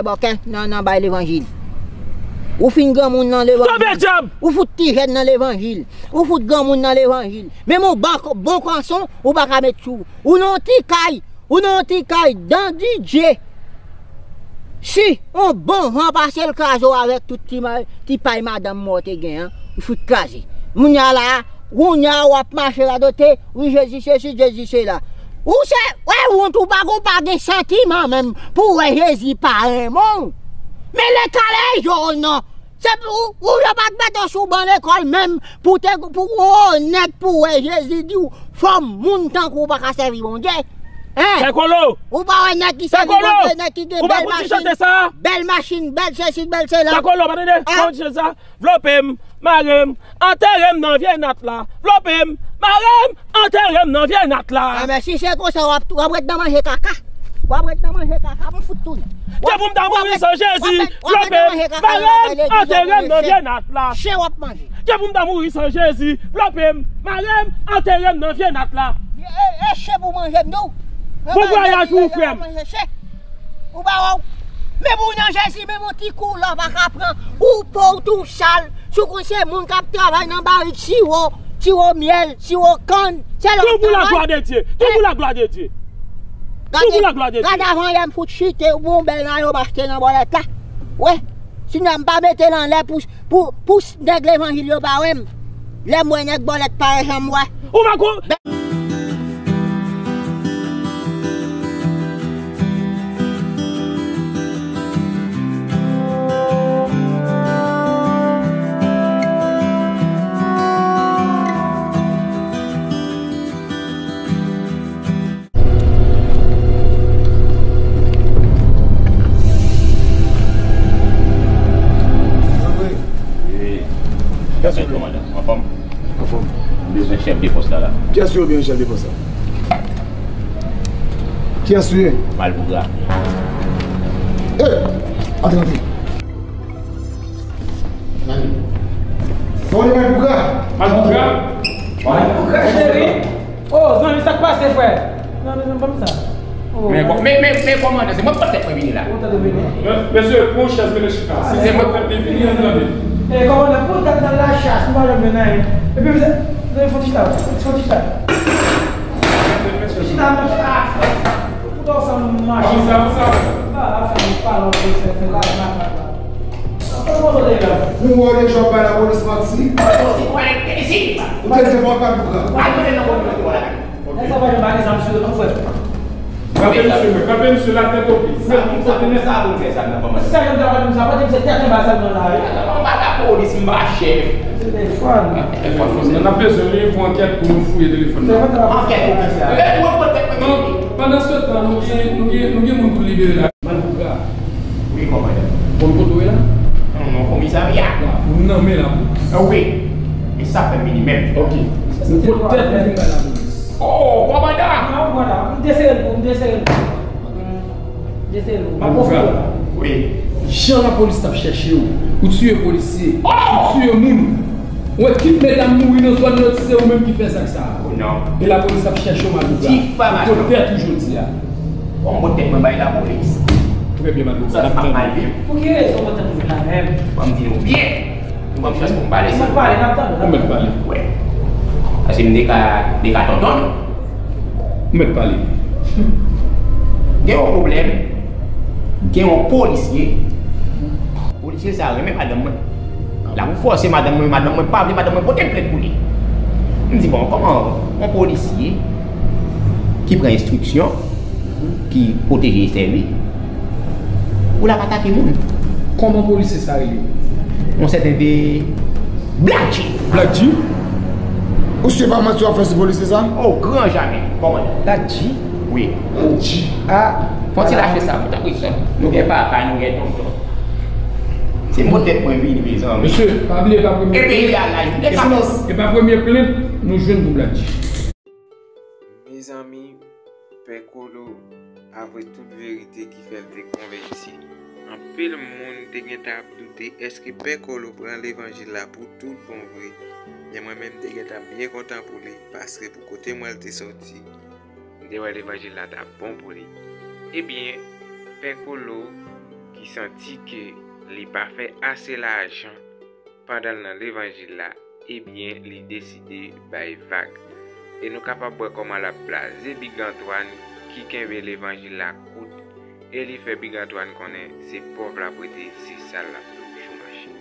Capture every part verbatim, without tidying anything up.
Bòkè nan, nan bay levanjil. Ou fin granmoun nan levanjil. Tonbe dyab! Ou fout ti jèn nan levanjil. Ou fout granmoun nan levanjil. Menm yon bon, bon kanson, ou pa ka met sou. Ou nan yon ti kay. Ou nan yon ti kay dan Didye. Si yon bon van pase l kraze w avèk tout ti, ma- ti pay madanm mwen w te gen an, ou fout kraze. Kounye a la, kounye a w ap mache radote, wi Jezi sesi, Jezi sela. Ou se, wè wont ou pa gon pa gen santiman menm pou wè Jezi pa renmen w. Men lè talè jòl non. Se pou ou, ou yo pa t mete w sou ban lekòl menm pou te, pou ou onèt pou wè Jezi di w fòm moun tankou w pa ka sèvi Bondye. Hein? Pè Kolo! Ou pa wè nèg ki sèvi Bondye, nèg ki gen bèl machin, bèl machin, bèl sesi, bèl sela. Pè Kolo, pa tande? Hein? Kòman ti chante sa? Vlope m, mare m, antere m nan vye nat la. Vlope m, mare m, antere m nan vye nat la. Ah, men si se konsa, w ap, w ap ret nan manje kaka. W ap ret nan manje kaka, m fout tounen. Depi m ta mouri san Jezi, vlope m, mare m, antere m nan vye nat la. Chen w ap manje. Depi m ta mouri san Jezi, vlope m, mare m, antere m nan vye nat la. E, e, e chen pou manje m tou. Bon vwayaj pou ou, frè m. Ou pa wè w. Men pou w nan Jezi, menm yon ti koulò pa ka pran. Ou po w tou sal. Si w konn se moun k ap travay nan barik siwo, siwo myèl, siwo kann, se lòt travay. Tout pou la gloire de Dieu. Tout pou la gloire de Dieu. Tout pou la gloire de Dieu. Gade avan yè m fout chite, ou bon bèl mayo m achte nan bòlèt la. Wè, sinon m pa mete l anlè pou, pou, pou nèg levanjil yo pa wè m. Lè m wè nèg bòlèt pa wè jan m wè. Ou pa kon- Wi. Kiyès ou ye? Kòmandan, anfòm? Anfòm. M bezwen chèf de pòs la, la. Kiyès ou ye, chèf de pòs la? Kiyès ou ye? Malpougra. Eh! Antre, antre. Kòman Malpougra? Malpougra? Malpougra, cheri. Oh, zanmi, sa k pase, frè? Non, non, non, pa m sa. Oh, men, men, men, men, kòmandan, se mwen k pase mwen vini la. Ou tande vini? Men, mesye, pran chèz, mete chita. Se mwen k vini, an tande. Eh, kòmandan, pou tèt nan lachas, nou pa janm jwenn anyen. Epi, mesye, fò ti chita, fò ti chita. Chita, mesye, ah, foutan sa, nou mache. Avanse, avanse, avanse. Ah, sa, nou pa lòt, se, se la, la, la, la. Ou wè deja w bay lapolis manti? Ou te di fò w ka nou pran. Nèg sa pa janm ale zam sou yo non, frè. Frape misye, men frape misye la tèt o pye. Frè, tout kote nèt. Sa pou fè sa nan kòman? Sa yo ta pa di sa, pa di se tèt anba sa nan la wi. Anba lapolis, m pa chèf. Se telefòn. Telefòn, nan ap bezwen li pou ankèt pou nou fouye telefòn nan. Ankèt pou kisa? Lè nou pran tèt mwen. Pandan se tan, nou gen, nou gen, nou gen moun pou libere la. Malpougra. Wi, kòmandan. Konn kote w ye la? Non, non, komisarya. La, pou n nan men lapolis. Ah, wi. E sa fè m vini menm. Ok. Ou pot tèt ou vin bay lapolis. Oh, kòmandan! Non, vwala. M te sere l pou, m te sere l pou. M te sere l pou. Malpougra. Wi. Jan lapolis t ap chèche w, ou tiye polisye, ou tiye moun. Ou wè tout medam mouri nan zòn nan, se ou menm ki fè zak sa a. Oh, non. E lapolis ap chèche w, Malpougra. Difamasyon. Ou pot tèt ou jodi a. Bon, m pot tèt mwen bay lapolis. Trè byen, Malpougra. Sa, n ap tande. Pou ki rezon w ap tann mwen la menm? Ban m di nou byen. Nou ban m chans pou m pale, silvouplè. Ou mèt pale, n ap tande. Ou mèt pale. Wè. Paske m te ka, te ka tonton nou. Ou mèt pale. Gen yon pwoblèm. Gen yon polisye. Polisye sa renmen madanm mwen. L ap fòse madanm mwen, madanm mwen pa vle, madanm mwen pote m plent pou li. M di, bon, kòman yon polisye ki pran enstriksyon, ki pwoteje e sèvi, pou l ap atake moun? Kòman polisye sa rele? Yon sèten de Black G. Black G? Ou si pa manti w ap fè sou polisye sa? Oh, gran jamè, kòmandan. Black G? Wi. Black G. Ah. Fò ti lache sa, tanpri, sè. Nou gen papa, nou gen tonton. Se mwen tèt mwen vini, mezanmi. Mesye, pa bliye, pa premye. E peyi a la, e pa, e pa premye plent nou jwenn pou Black G. Mezanmi, Pè Kolo avwe tout verite ki fè l te konvèti. Anpil moun te gentan ap doute èske Pè Kolo pran levanjil la pou tout bon vre. Men mwen menm, m te gentan byen kontan pou li, paske pou kote mwen l te sòti, m te wè levanjil la t ap bon pou li. Ebyen, Pè Kolo, ki santi ke li pa fè ase lajan pandan l nan levanjil la, ebyen, li deside bay vag. E nou kapab wè kòman l ap blaze Big Antoine ki kenbe levanjil la kout, e li fè Big Antoine konnen se pòv l ap rete, se sa l ap toujou mache.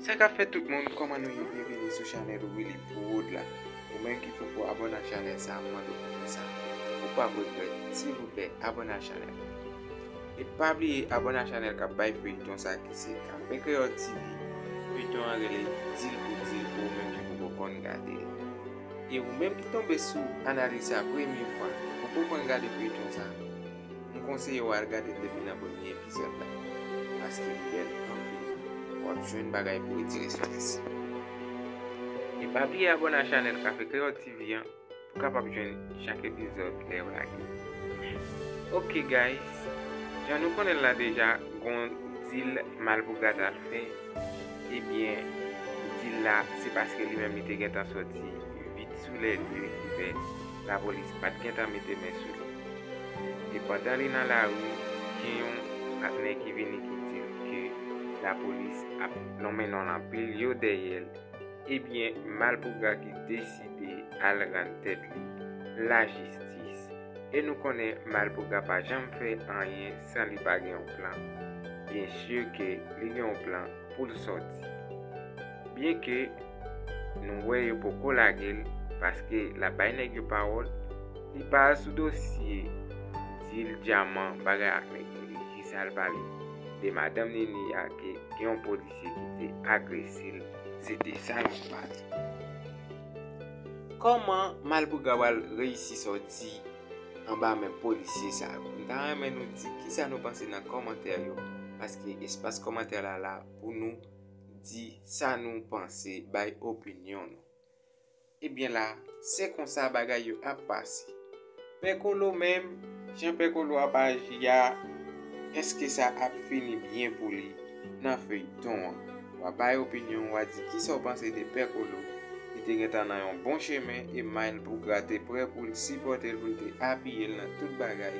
Sa k ap fèt tout moun, kòman nou ye? Byenveni sou chanèl Willy Prod la. Ou menm ki poko abòne a chanèl sa, m mande w pou fè sa. Ou p ap regrèt, silvouplè, abòne a chanèl la. E pa bliye abòne a chanèl k ap bay feyton sa ki se Café Créole T V. Feyton an rele Dil pou Dil pou ou menm ki poko konn gade l. E ou menm ki tonbe sou analiz sa premye fwa, ou poko konn gade feyton sa, m konseye w al gade l depi nan premye epizòd la, paske li bèl anpil. W ap jwenn bagay pou retire sou lès. E pa bliye abòne a chanèl Café Créole T V an pou w kapab jwenn chak epizòd lè yo lage. Ok guys, jan nou konnen l la deja, gon dil Malpougra t al fè. Ebyen, dil la, se paske li menm li te gentan sòti vit sou lèzye ki fè lapolis pa t gentan mete men sou li. E pandan li nan lari, gen yon patnè ki vini ki di l ke lapolis ap lonmen non l anpil, yo dèyè l. Ebyen, Malpougra ki deside al rann tèt li lajistis. E nou konnen Malpougra pa janm fè anyen san li pa gen yon plan. Byen si ke li gen yon plan pou l sòti. Byenke nou wè yo poko lage l, paske l ap bay nèg yo pawòl, li pa al sou dosye dil dyaman bagay ak nèg yo, li jis al pale de madanm Nini a ke gen yon polisye ki te agrese l, se te sa l ap pale. Kòman Malpougra pral reyisi sòti anba men polisye sa yo? M ta renmen nou di kisa nou panse nan kòmantè yo, paske espas kòmantè la la pou nou di sa nou panse, bay opinyon nou. Ebyen la, se konsa bagay yo ap pase. Pè Kolo menm, jan Pè Kolo ap aji a, èske sa ap fini byen pou li nan feyton an? W a bay opinyon, w a di kisa w panse de Pè Kolo. Li te gentan nan yon bon chemen e Malpougra te prè pou l sipòte l, pou l te apiye l nan tout bagay.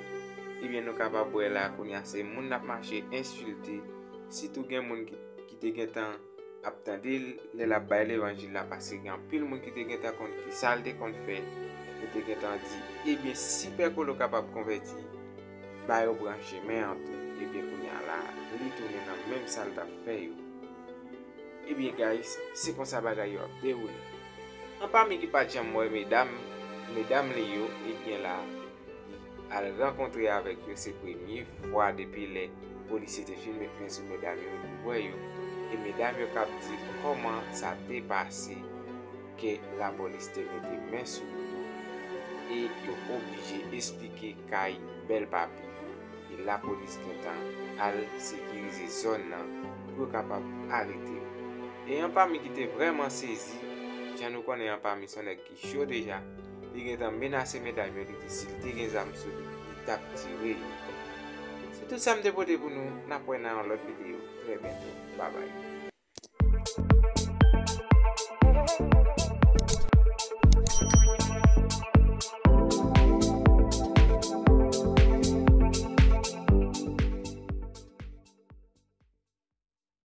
Ebyen, nou kapab wè la kounye a se moun l ap mache ensilte, sitou gen moun ki, ki te gentan ap tande l lè l ap bay levanjil la, paske gen anpil moun ki te gentan konn kisa l te konn fè, yo te gentan di, ebyen, si Pè Kolo kapab konvèti, ba yo pran chemen an tou, ebyen, kounye a la, li tounen nan menm sa l t ap fè yo. Ebyen, guys, se konsa bagay yo ap dewoule. Anpami ki pa t janm wè medam, medam li yo, ebyen la, li al rankontre avèk yo, se premye fwa depi lè polisye te fin met men sou medam yo, li wè yo. E medam yo k ap di kòman sa te pase ke lapolis te mete men sou yo e yo oblije esplike kay Bèl Papi. E lapolis gentan al sekirize zòn nan pou yo kapab arete yo. E anpami ki te vrèman sezi, jan nou konnen anpami se yon nèg ki cho deja, li gentan menase medam yo, li di si l te gen zam sou li, li t ap tire yo. Se tout sa m te pote pou nou, n ap wè nan yon lòt videyo. Trè byento. Babay.